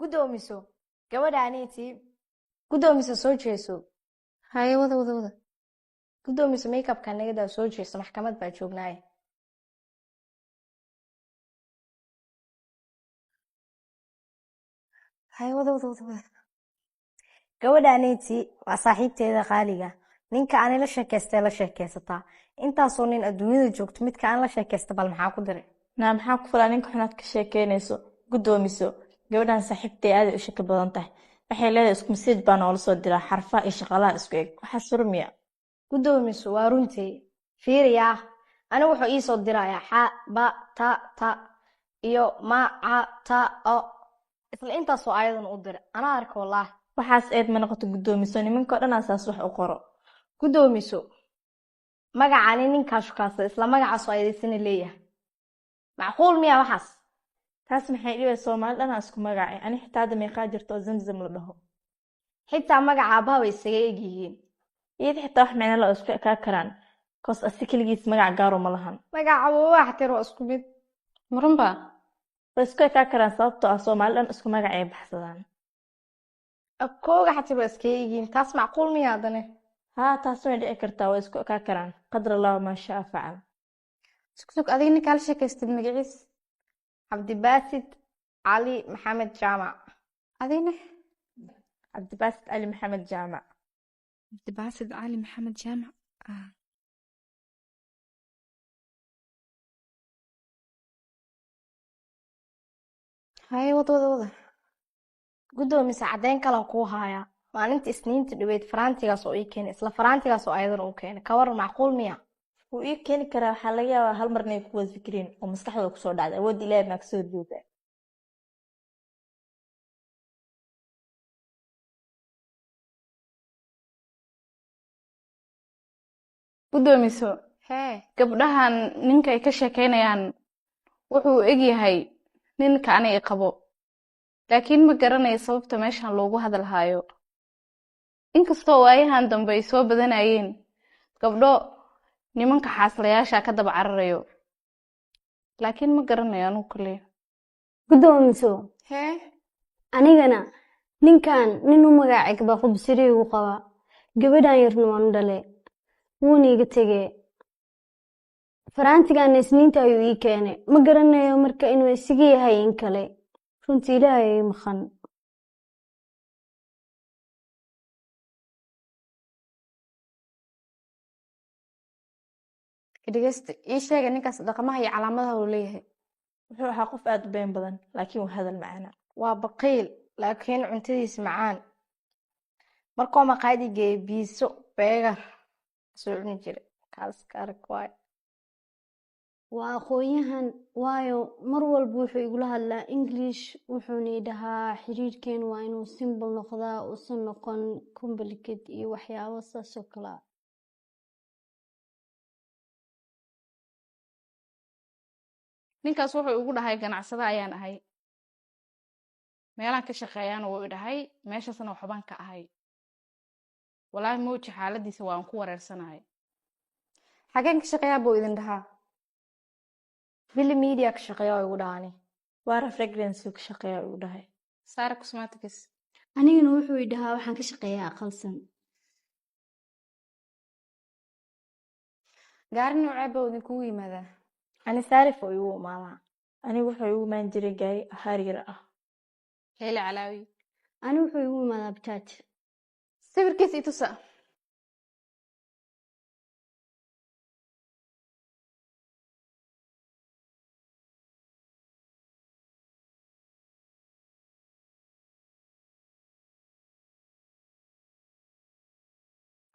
Guddoomiso, gabadhaaniitii. Guddoomiso, soo jeeso. Haye, wada wada wada. Guddoomiso, makeupka nagadaa, soo jeeso, maxkamad baa joognaaye. Haye, wada wada wada wada. Gabadhaaniitii waa saaxiibteeda qaaliga. Ninka aan la sheekaystay la sheekaysataa, intaasoo nin adduunyada joogto, midka aan la sheekaysta bal maxaa ku diray? Naa, maxaa ku falaa ninka xunaad ka sheekeynayso? Guddoomiso, gabadhan saaxiibtay aaday u shaki badan tahay. Waxay leedahay isku message baa noola soo diraa, xarfaha iyo shaqalaha isku eg. Waxaa surmiya. Guddoomiso, waa runtii. Fiiriyaa, anigu wuxuu ii soo dirayaa xa ba ta ta iyo ma ca ta o, isla intaasoo ayadan u diray. Anaa arka, wallaahi. Waxaas eed ma noqoto, guddoomiso. Nimanka o dhan aa saas wax u qoro. Guddoomiso, magacani ninkaa shukaasa isla magacaasoo ayadaysana leeyahay. Macquul miya waxaas? Taas maxay dhibay? Soomaali dhanaa isku magacay. Ani xitaa hadda meeqaa jirta oo Zamzam la dhaho. Xitaa magaca aabbaha way isaga egyihiin. Iyada xitaa wax micno la oo isku ekaa karaan, koos asi keligiis magac gaaro ma lahan. Magaca awoowaha xatir waa isku mid. Marunba. Way isku ekaa karaan, sababtoo ah Soomaali dhan isku magac ay baxsadaan. Akooga xatir waa iskaga egyihiin. Taas macquul miya haddane? Haa, taas way dhici kartaa, way isku ekaa karaan. Qadar Allahu maa shaa facal. Sug sug, adiga ninkaa la sheekaystid magaciis? Cabdibaasid Cali Maxamed Jaamac. Adigna? Cabdibaasid Cali Maxamed Jaamac. Cabdibaasid Cali Maxamed Jaamac ah. Haye, wada wada wada. Guddoomise, caddeyn kalaa kuu haayaa. Maalinta Isniinta dhaweyd faraantigaas oo ii keenay, isla faraantigaas oo ayadan uu keenay. Ka waran, macquul miya? Wuu ii keeni karaa. Waxaa laga yaabaa hal mar inay ku wada fikireen oo maskaxdooda kusoo dhacday. Awoodda Ilaahay maa kasoo horjeeda. Guddoomiso, hee. Gabdhahan ninka ay ka sheekeynayaan wuxuu u egyahay ninka aniga qabo, laakiin ma garanayo sababta meeshan loogu hadal haayo, inkastoo waayahan dambe ay soo badanayeen gabdho nimanka xaaslayaasha ka daba cararayo, laakiin ma garanayo anugu kaliya. Guddoomiso, hee. Anigana ninkan nin u magac baa qubsiriigu qabaa. Gabadhan yarna waan u dhale, wuuna iga tegee. Faraantigaana Isniinta ayuu ii keenay. Ma garanayo marka inuu isaga yahay in kale. Runtii Ilaahay ii maqan. Dhegeysta, ii sheega ninkaas dhaqamaha iyo calaamadaha uu leeyahay. Wuxuu ahaa qof aad u been badan, laakiin waa hadal macaana. Waa baqiil, laakiin cuntadiisa macaan. Markuu maqaayadi geeyay, biiso burger soo cuni jiray. Kaaska arag waay. Waa aqoon-yahan, waayo mar walba wuxuu igula hadlaa English, wuxuuna i dhahaa xiriirkeenu waa inuu simple noqdaa, uusan noqon complicate iyo waxyaabo saas oo kale ah. Ninkaas wuxuu igu dhahay ganacsada ayaan ahay, meelaan ka shaqeeyaana wuu i dhahay, meeshaasna waxbaan ka ahay. Walaahi mowji, xaaladiisa waan ku wareersanahay. Xageen ka shaqeeyaa buu idin dhahaa? Bili Media ka shaqeeya oo igu dhahani. Waara Fragrance ka shaqeeya uu dhahay. Saara Cosmetics. Anigana wuxuu i dhahaa waxaan ka shaqeeyaa Aqalsan. Gaari noocee buu idinkugu yimaadaa? Ani Saarif oo igu imaadaa. Anigu wuxuu igu imaan jiray gaari Harrier ah. Leyle Calaawi. Ani wuxuu igu imaadaa bajaaj. Sawirkiisa i tusa.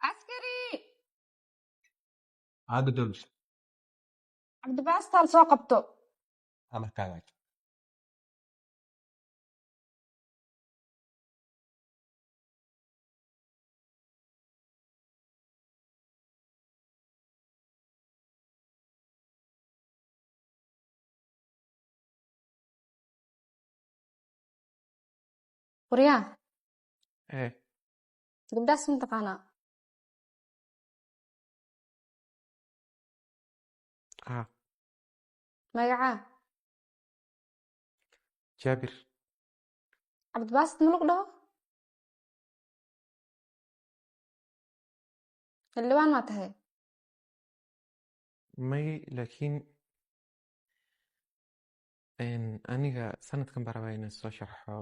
Askari. Haa, guddoomiso. Cabdibaastaal soo qabto. Amarkaaga. Waryaa. Ee. Gabdhaas ma taqaanaa? Haa. Magacaa? Jaabir. Cabdibaasid ma lagu dhaho? Xildhibaan maa tahay? May, laakiin aniga sanadkan baan rabaa inaan soo sharxo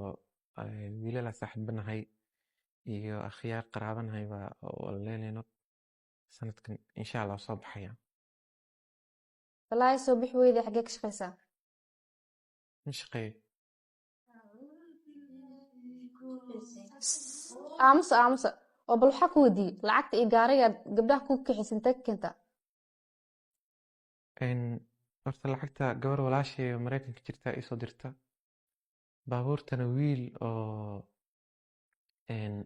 wiilal aan saaxiibanahay iyo akhyaar qaraabanahay baa oo leeleyno sanadkan insha Allah soo baxaya. Walaahi soo bixi weyday, xaggee ka shaqaysaa? Ma shaqeeyo. Aamusa, aamusa, oo bal waxaa ku weydiiyey lacagta iyo gaarigaad gabdhaha ku kaxaysa intee ka keentaa? Horta lacagta gabar walaashay oo Mareykanka jirta ii soo dirta. Baabuurtana wiil oo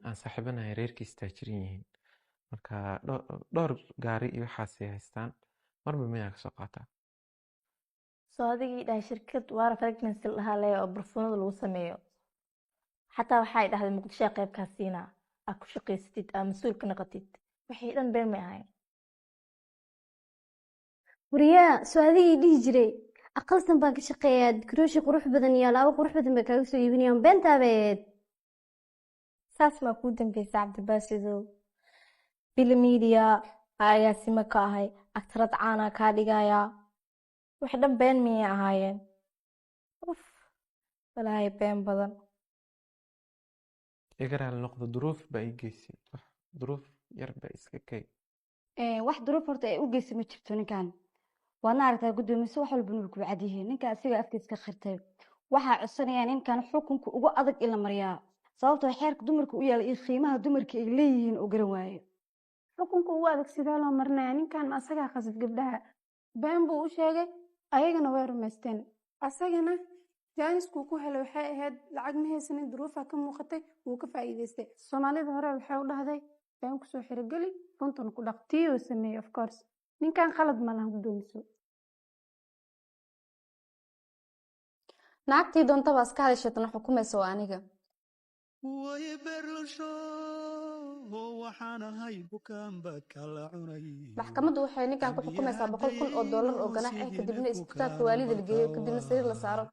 aan saaxiibanahay reerkiis taajirin yihiin, marka dhowr gaari iyo waxaasay haystaan, marba miyaa kasoo qaataa. Soo adigii dhahay shirkad Waara Fragrance lahaa leh oo barfuunada lagu sameeyo, xataa waxay dhahday Muqdisho qaybkaa siinaa aa ku shaqaysatid, aa mas-uul ka noqotid, wixii dhan been may ahayn? Wariyaa, soo adigii dhihi jiray aqalsan baan ka shaqeeyaa, garooshi qurux badan iyo alaabo qurux badan bay kaaga soo iibinayaan, beentaa bay ahayd. Saas maa kuu dambeysa Cabdibaasidow? Bila media aa agaasimo ka ahay, aktarad caanaa kaa dhigayaa, wax dhan been miyay ahaayeen? Uf, walaahi been badan. Iga raali noqdo, duruuf baa ii geysay, wax duruuf yar baa iska kay. Wax duruuf horta ay u geysay ma jirto ninkan. Waadna aragtaa guddoomiso, wax walbana way ku cad yihiin. Ninka asiga afkiis ka khirtay. Waxaa codsanaya ninkan xukunka ugu adag in la mariyaa, sababtoo xeerka dumarka u yaala iyo qiimaha dumarka ay leeyihiin oo garan waayo. Xukunka ugu adag sidee loo marinaya ninkan? Ma asagaa khasab gabdhaha? Been buu u sheegay, ayagana way rumaysteen. Asagana jaaniskuu ku helay waxay ahayd lacag ma haysanin, duruufaa ka muuqatay, wuu ka faa'iidaystay. Soomaalida hore waxay u dhahday been kusoo xirogeli, runtana ku dhaq. Tii uu sameeyey, of course ninkan khalad ma lahan, guddoomiso. Naagtii doontaba iska hadasheetana xukumaysa waa aniga. Maxkamaddu waxay ninkan ku xukumaysaa $100,000 oo ganaax ah, kadibna isbitaalka waalida la geeyo, kadibna sariir la saaro.